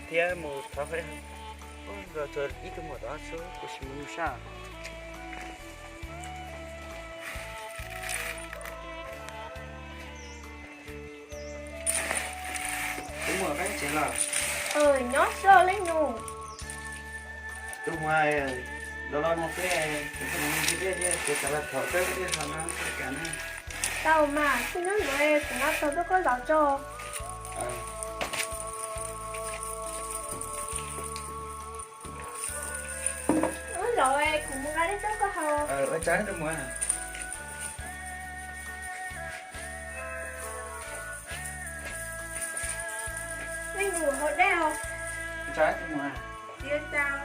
Thiab mus thov qhov, ua txog ib tug muam tod xwb, kuv sim mus nug sab. Tus muam, koj nyob tsev los? Nyob xwb leej nus. Tus muam, los los no xwb, kuv mus nug dej thiab, kuv xav los thov koj ib qho no, koj kam na. Tau mas, kuv nyob ntawd, kuv nqa tog tuaj koj zaum tso. Ua zaum, kuv mus nqa dej tuaj koj haus. Ua tsaug tus muam. Leej nus, haus dej os. Ua tsaug tus muam. Txiv tau.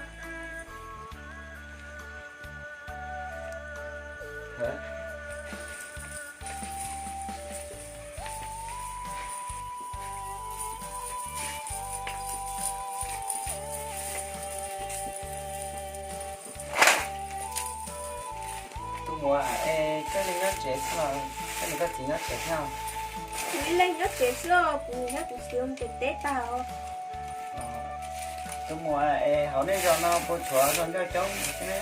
Tus muam, es koj li nyob tsev xwb los koj niam koj txiv nyob tsev thiab? Kuv ib leeg nyob tsev xwb, kuv nyob kuv xwb mus pem teb tag os. Tus muam, es hauv nej zos no puas tshuav hluas nkauj coob thiab ne?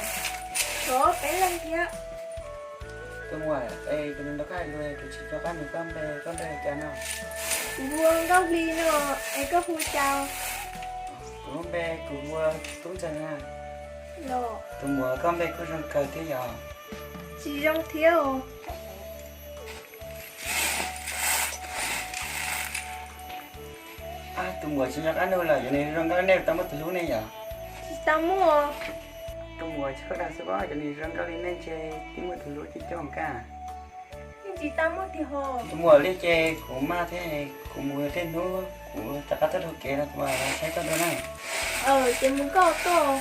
Tshuav peb leeg thiab. Tus muam, es kuv nrog koj hais lus, kuv tsis nco qab nug koj npe, koj npe hu cas no? Kuv hu ua Nkauj Hli no, es koj hu cas? Kuv lub npe kuv hu ua Tub Ntxawg na. Tus muam, koj npe kuj zoo kawg thiab yom? Tsis zoo thiab os. Tus muam tsis nco qab nug lawm, cov neeg zoo nkauj nej tau muaj tus hlub ne yom? Tsis tau muaj. Tus muam tsis khuj dag xwb pob, cov neeg zoo nkauj li nej ntshe twb muaj tus hlub coob coob kab. Yeej tsis tau muaj tiag hos. Tus muam, li ces kuv maj thiab, kuv mus tej hnub kuv rov qab tuaj dhau kev no kuv mam los saib koj dua na. Ces mus koj tuaj.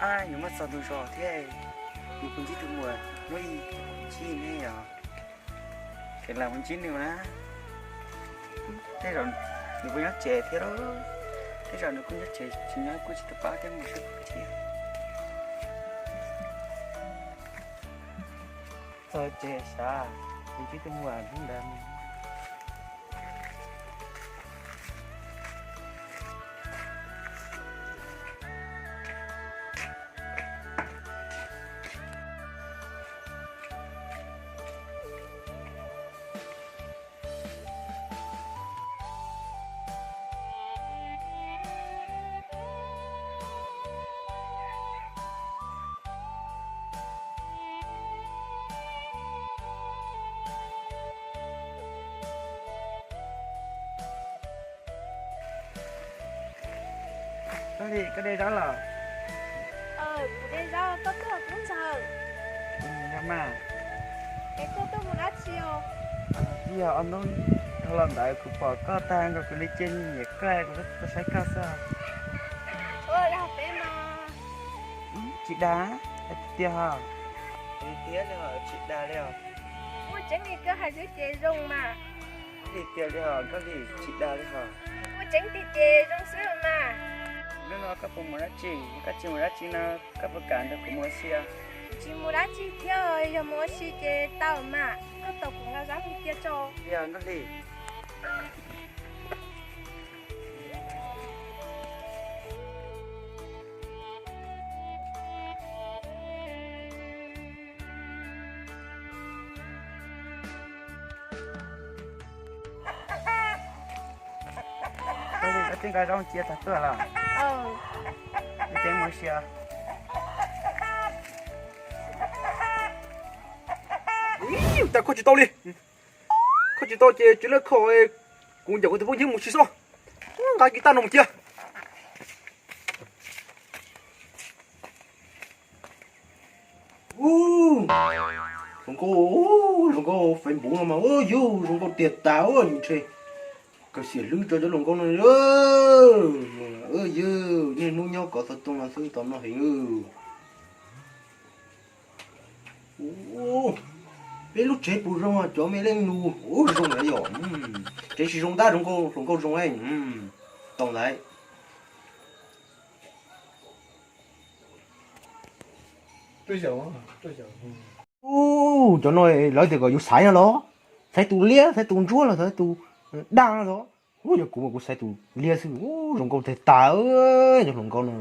Ab, yuav muab txog tus zos thiab, nws kuj ntsib tus muam muab ib ntsib ne yom. Ces lam mus ntsib nws na. Tej zaum nws kuj nyob tsev thiab lauj. Tej zaum nws kuj nyob tsev tsis nyob kuj tsis tau paub thiab, mus seb thiab. Txog tsev sav, kuv ntsib tus muam hnub ntawd. Koj de zaub los? Kuv de zaub, koj tuaj tub ntxawg. Yog mas. Es koj tuaj mus dab tsi os? Ib yog ob hnub dhau los ntawd kuv pom koj tag nrho kuv li cia nyiam koj, kuv tuaj saib koj xwb. Ua dag peb mas. Tsis dag, hais tiag tiag hos. Tiag tiag li hos, tsis dag li os. Muaj tseeb li koj hais xwb ces zoo mas. Tiag tiag li hos, koj li tsis dag li hos. Muaj tseeb tiag ces zoo xwb los mas. Hnub no koj puas mus dab tsi? Koj tsis mus dab tsi no, koj puas kam nrog kuv mus ua si? Kuv tsis mus dab tsi thiab, yog mus ua si ces tau mas, koj tos kuv nqa zaub mus cia tso. Yog Nkauj Hli. Koj twb nqa zaub cia tag tuaj los? Ib teeb mus ua si. Cas kho tsis tau li. Kho tsis tau ces tsis lawv kho, kuv ncaum kuv tus phooj ywg mus ua si xwb. Nqa kiv taj no mus cia. Zoo nkauj, zoo nkauj Facebook no mas, yus zoo nkauj tiag tas, ntshe kawg xiam hlwb tso cov hluas nkauj no. Yus niaj hnub nyob kov xov tooj no xwb tau noj heev. Peb lub tsev puas zoo, cov me leej nus zoo lawm yom. Tsev tsis zoo tab zoo nkauj, hluas nkauj zoo, tau ntawd. Ub, cov no lawv tias kom yus xaiv no los, xaiv tus liab, xaiv tus ntsuab los xaiv tus daj no los. Ub, yog kuv mas kuv xaiv tus liab xwb. Ub, zoo nkauj tag tag, cov hluas nkauj no.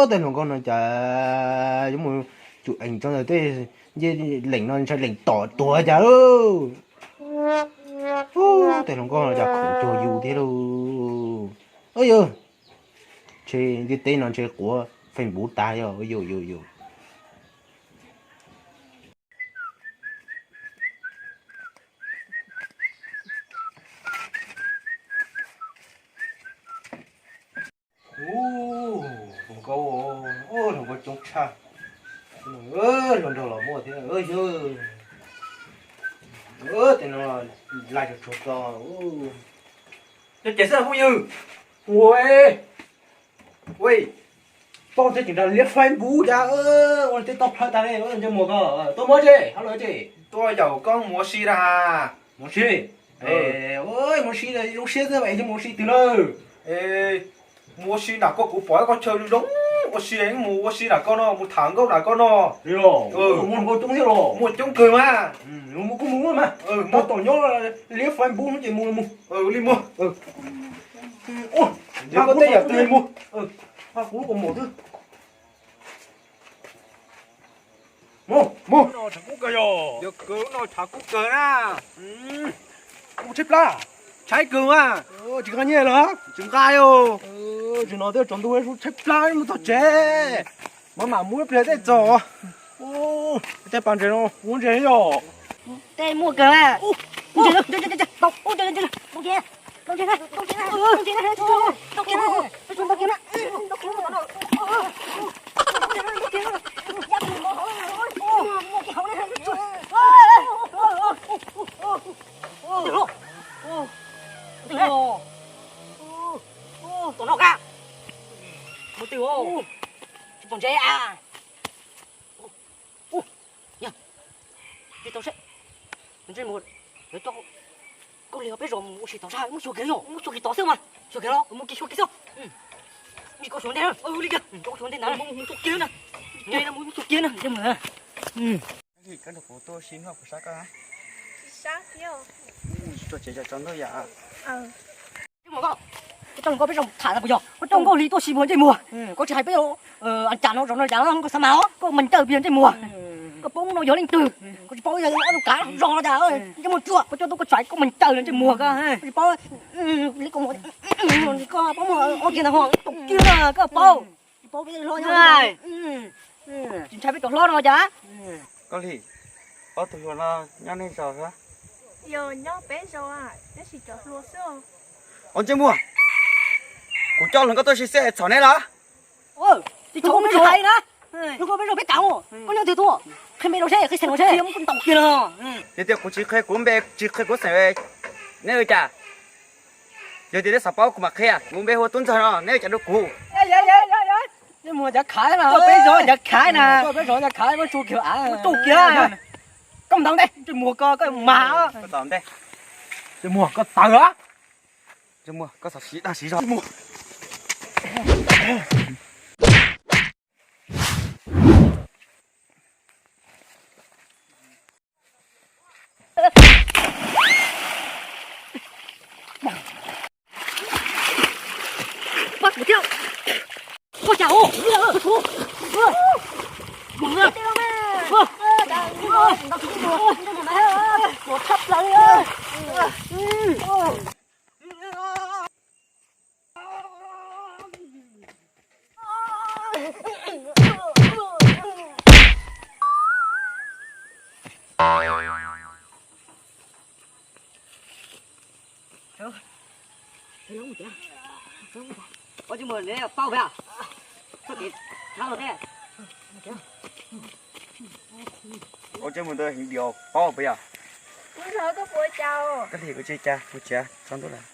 Tej hluas nkauj no cas yuav mus tsum ees tso ntawm tej ncej lees no, ntshai lees tom tuag cas. Ub, tej hluas nkauj no cas khoom cuag yus thiab lauj. Yog ntshe ntiaj teb no ntshe quav Facebook tag yog yus yus yus. Hluas nkauj, hluas nkauj coob tshaj. Hluas nraug los muaj thiab yog. Tej no laj tsuag tsuag ko. Cov ces xwb phooj ywg. Ua, ua, tau tej tseem nrog liab Facebook cas, ua tej tau plhaw tag li. Ntsej muag ko tuaj muab tsi, hab luag tsi. Tuaj yaum koj mus ua si na. Mus ua si? Mus ua si zoo siab xwb es mus ua si twg na? Mus ua si nram koj, kuv pom ib qhov chaw zoo zoo ua si, mus ua si nram koj no, mus tham nkauj nram koj no. Muaj hluas nkauj coob thiab los? Muaj coob kawg mas. Mus kuj mus mas, muaj tom nyob liab Facebook no ces mus mus. Li muag. Kuv lub kaus mom xwb. Mus, mus. Tshav kub kawg yog. Yog kawg, lub no tshav kub kawg na. Mus tshaib plab. Tshaib kawg mas. Tsis nqa nyiaj los? Tsis nqa. Tsis no twb tsaus ntuj tshaib plab mus txog tsev. Mam mam mus ib pliag tej txog. Tej pas ntses no kuv ntses yog. Tej muaj kawg. Tom no ka. Mus twg? Tsis pom ntses a. Tsis tau seb. Ntsej muag, lawv coj Nkauj Lig peb zos mus ua si tom sab, muab xyuas kiag yog. Muab xyuas kiag tod xwb mas. Xyuas kiag los? Mus kiag xyuas kiag xwb. Mus kiag xyuas ntej na. Li kiag, mus xyuas ntej ntag. Mus xyuas kiag na. Mus xyuas kiag na, ntsej muag. Koj nrog kuv tuaj ua si noj kuv sab koj na. Tsis sab thiab. Tsuas tsev tsaus ntuj yam. Ntsej muag, koj coj Nkauj peb zos tham puas yog? Koj coj Nkauj Lig tuaj si puas ntsej muag? Koj tsis hais peb, cas no zos no cas no koj xav mas os, koj mas ntawm peb ntsej muag. Koj paub hnub no yog leej twg, koj tsis paub ob tug kav zos no cas ntsej muag tsuag, koj coj tuaj koj tshais koj mas ntawm ntsej muag koj tsis paub. Koj paub muaj ob kiag ntag ho, ib tug kiag koj paub. Tsis paub peb hlob nyob, tsis ntshai peb cov hlob no cas. Koj Lig, ob tug hluas no nyob nej zos xwb? Yog nyob peb zos, tab sis cov hluas xwb. Ua ntsej muag, kuv coj hluas nkauj tuaj si xwb es txhaum neb los? Tsis txhaum, peb zos hais na, hluas nkauj peb zos peb kav, koj nyob twg tuaj, qhia npe rau seb, qhia xeem rau seb. Ntaus kiag los. Yog tias kuv tsis qhia kuv npe, tsis qhia kuv xeem, neb ua cas? Yog tias neb xav paub kuv mam qhia, kuv npe hu ua Tub Ntxawg no, neb ua cas rau kuv? Ntsej muag, cov khav na, peb zos cov khav na, peb zos cov khav, muab tsuj kiag av, muab tsuj kiag. Koj ntaus ntej, ntsej muag ko koj mag. Ntsej muag koj tawv os. Ntsej muag koj xav siv dag siv zog. Pab kuv thiab. Koj cas os? Koj tshuav. Ua ntsej muag, neb paub peb, txhob kev thab los thiab. Ua ntsej muag ntawd heev diam, paub peb yog. Koj Lig, kuv tsis cas, kuv tsis tsaus ntuj lawm.